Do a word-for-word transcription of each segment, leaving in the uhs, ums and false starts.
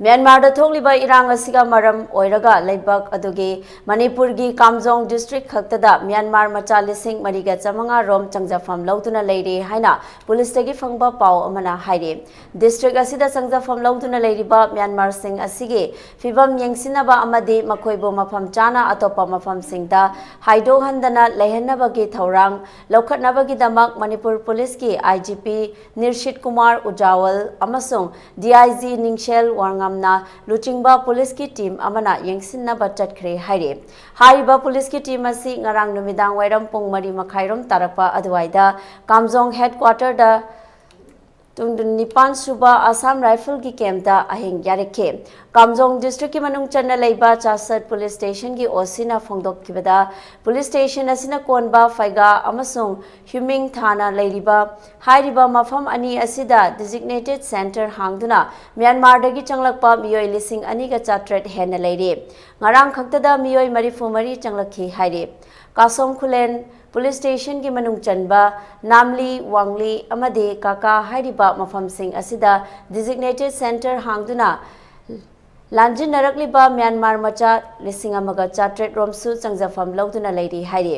ꯃ꯭ꯌꯥꯟꯃꯥꯔꯗ ꯊꯣꯛꯂꯤꯕ ꯏꯔꯥꯡ ꯑꯁꯤꯒ ꯃꯔꯝ ꯑꯣꯏꯔꯒ ꯂꯩꯕꯥꯛ ꯑꯗꯨꯒꯤ ꯃꯅꯤꯄꯨꯔꯒꯤ ꯀꯥꯝꯖꯣꯡ ꯗꯤꯁꯇ꯭ꯔꯤꯛ ꯈꯛꯇꯗ ꯃ꯭ꯌꯥꯟꯃꯥꯔ ꯃꯆꯥ ꯂꯤꯁꯤꯡ ꯃꯔꯤꯒ ꯆꯥꯃꯉꯥ ꯔꯣꯝ ꯆꯪꯖꯐꯝ ꯂꯧꯗꯨꯅ ꯂꯩꯔꯦ ꯍꯥꯏꯅ ꯄꯨꯂꯤꯁꯇꯒꯤ ꯐꯪꯕ ꯄꯥꯎ ꯑꯃꯅ ꯍꯥꯏꯔꯤ꯫ ꯗꯤꯁꯇ꯭ꯔꯤꯛ ꯑꯁꯤꯗ ꯆꯪꯖꯐꯝ ꯂꯧꯗꯨꯅ ꯂꯩꯔꯤꯕ ꯃ꯭ꯌꯥꯟꯃꯥꯔꯁꯤꯡ ꯑꯁꯤꯒꯤ ꯐꯤꯕꯝ ꯌꯦꯡꯁꯤꯟꯅꯕ ꯑꯃꯗꯤ ꯃꯈꯣꯏꯕꯨ ꯃꯐꯝ ꯆꯥꯅ ꯑꯇꯣꯞꯄ ꯃꯐꯝꯁꯤꯡꯗ ꯍꯥꯏꯗꯣꯛꯍꯟꯗꯅ ꯂꯩꯍꯟꯅꯕꯒꯤ ꯊꯧꯔꯥꯡ ꯂꯧꯈꯠꯅꯕꯒꯤꯗꯃꯛ ꯃꯅꯤꯄꯨꯔ ꯄꯨꯂꯤꯁꯀꯤ ꯑꯥꯏ ꯖꯤ ꯄꯤ ꯅꯤꯔꯁꯤꯠ ꯀꯨꯃꯥꯔ ꯎꯖꯥꯋꯜ ꯑꯃꯁꯨꯡ ꯗꯤ ꯑꯥꯏ ꯖꯤ ꯅꯤꯡꯁꯦꯜ ꯋꯥꯉꯝꯅ ꯂꯨꯆꯤꯡꯕ ꯄꯨꯂꯤꯁꯀꯤ ꯇꯤꯝ ꯑꯃꯅ ꯌꯦꯡꯁꯤꯟꯅꯕ ꯆꯠꯈ꯭ꯔꯦ ꯍꯥꯏꯔꯤ꯫ ꯍꯥꯏꯔꯤꯕ ꯄꯨꯂꯤꯁꯀꯤ ꯇꯤꯝ ꯑꯁꯤ ꯉꯔꯥꯡ ꯅꯨꯃꯤꯗꯥꯡ ꯋꯥꯏꯔꯝ ꯄꯨꯡ ꯃꯔꯤ ꯃꯈꯥꯏꯔꯣꯝ ꯇꯥꯔꯛꯄ ꯑꯗꯨꯋꯥꯏꯗ ꯀꯥꯝꯖꯣꯡ ꯍꯦꯗꯀ꯭ꯋꯥꯇꯔꯗ ꯇꯨꯡꯗꯨꯟ ꯅꯤꯄꯥꯟ ꯁꯨꯕ ꯑꯁꯥꯝ ꯔꯥꯏꯐꯜꯒꯤ ꯀꯦꯝꯞꯇ ꯑꯍꯤꯡ ꯌꯥꯔꯛꯈꯤ꯫ ꯀꯥꯝꯖꯣꯡ ꯗꯤꯁꯇ꯭ꯔꯤꯛꯀꯤ ꯃꯅꯨꯡ ꯆꯟꯅ ꯂꯩꯕ ꯆꯥꯁꯠ ꯄꯨꯂꯤꯁ ꯁ꯭ꯇꯦꯁꯟꯒꯤ ꯑꯣ ꯁꯤꯅ ꯐꯣꯡꯗꯣꯛꯈꯤꯕꯗ, ꯄꯨꯂꯤꯁ ꯁ꯭ꯇꯦꯁꯟ ꯑꯁꯤꯅ ꯀꯣꯟꯕ ꯐꯩꯒꯥ ꯑꯃꯁꯨꯡ ꯍ꯭ꯌꯨꯃꯤꯡ ꯊꯥꯅ ꯂꯩꯔꯤꯕ ꯍꯥꯏꯔꯤꯕ ꯃꯐꯝ ꯑꯅꯤ ꯑꯁꯤꯗ ꯗꯤꯖꯤꯒꯅꯦꯇꯦꯗ ꯁꯦꯟꯇꯔ ꯍꯥꯡꯗꯨꯅ ꯃ꯭ꯌꯥꯟꯃꯥꯔꯗꯒꯤ ꯆꯪꯂꯛꯄ ꯃꯤꯑꯣꯏ ꯂꯤꯁꯤꯡ ꯑꯅꯤꯒ ꯆꯥꯇ꯭ꯔꯦꯠ ꯍꯦꯟꯅ ꯂꯩꯔꯤ꯫ ꯉꯔꯥꯡ ꯈꯛꯇꯗ ꯃꯤꯑꯣꯏ ꯃꯔꯤꯐꯨ ꯃꯔꯤ ꯆꯪꯂꯛꯈꯤ ꯍꯥꯏꯔꯤ꯫ ꯀꯥꯁꯣꯡ ꯈꯨꯂꯦꯟ ꯄꯨꯂꯤꯁ ꯁ꯭ꯇꯦꯁꯟꯒꯤ ꯃꯅꯨꯡ ꯆꯟꯕ ꯅꯥꯝꯂꯤ ꯋꯥꯡꯂꯤ ꯑꯃꯗꯤ ꯀꯥꯀꯥ ꯍꯥꯏꯔꯤꯕ ꯃꯐꯝꯁꯤꯡ ꯑꯁꯤꯗ ꯗꯤꯖꯤꯒꯅꯦꯇꯦꯗ ꯁꯦꯟꯇꯔ ꯍꯥꯡꯗꯨꯅ ꯂꯥꯟꯖꯤꯟꯅꯔꯛꯂꯤꯕ ꯃ꯭ꯌꯥꯟꯃꯥꯔ ꯃꯆꯥ ꯂꯤꯁꯤꯡ ꯑꯃꯒ ꯆꯥꯇ꯭ꯔꯦꯠ ꯔꯣꯝꯁꯨ ꯆꯪꯖꯐꯝ ꯂꯧꯗꯨꯅ ꯂꯩꯔꯤ ꯍꯥꯏꯔꯤ꯫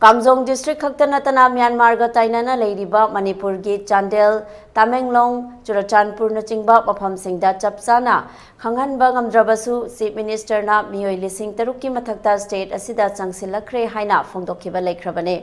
ꯀꯥꯝꯖꯣꯡ ꯗꯤꯁꯇ꯭ꯔꯤꯛ ꯈꯛꯇ ꯅꯠꯇꯅ ꯃ꯭ꯌꯥꯟꯃꯥꯔꯒ ꯇꯥꯏꯅꯅ ꯂꯩꯔꯤꯕ ꯃꯅꯤꯄꯨꯔꯒꯤ ꯆꯥꯟꯗꯦꯜ, ꯇꯥꯃꯦꯡꯂꯣꯡ, ꯆꯨꯔꯆꯥꯟꯄꯨꯔꯅꯆꯤꯡꯕ ꯃꯐꯝꯁꯤꯡꯗ ꯆꯞ ꯆꯥꯅ ꯈꯪꯍꯟꯕ ꯉꯝꯗ꯭ꯔꯕꯁꯨ, ꯆꯤꯐ ꯃꯤꯅꯤꯁꯇꯔꯅ ꯃꯤꯑꯣꯏ ꯂꯤꯁꯤꯡ ꯇꯔꯨꯛꯀꯤ ꯃꯊꯛꯇ ꯁ꯭ꯇꯦꯠ ꯑꯁꯤꯗ ꯆꯪꯁꯤꯜꯂꯛꯈ꯭ꯔꯦ ꯍꯥꯏꯅ ꯐꯣꯡꯗꯣꯛꯈꯤꯕ ꯂꯩꯈ꯭ꯔꯕꯅꯤ꯫